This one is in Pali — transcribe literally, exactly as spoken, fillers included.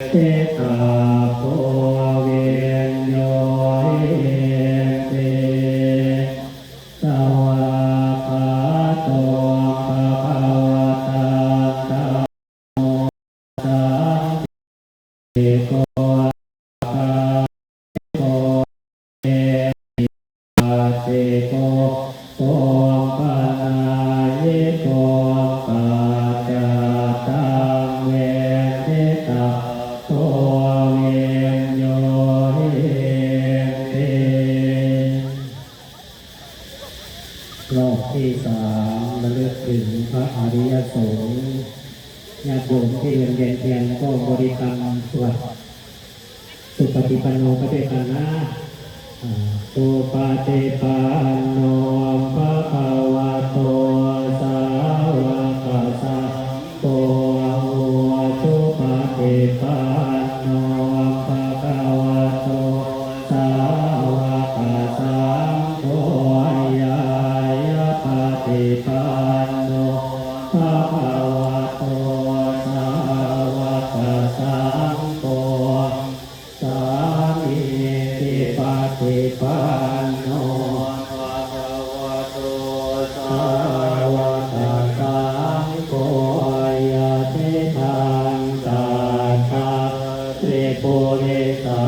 veditabbo viññūhīti. Svākkhāto bhagavatā dhammo sandiṭṭhiko akāliko ehipassiko opanayiko paccattaṃ veditabbo viññūhīti. รอบที่สาม ระลึกถึงพระอริยสงฆ์ ญาติโยมที่เดินเวียนเทียนก็บริกรรมสวด Supaṭipanno ไปด้วยกันนะ อ่า Supaṭipanno bhagavato sāvakasaṅgho, ujupaṭipanno bhagavato sāvakasaṅgho, ñāyapaṭipanno bhagavato sāvakasaṅgho, sāmīcipaṭipanno bhagavato sāvakasaṅgho, yadidaṃ cattāri purisa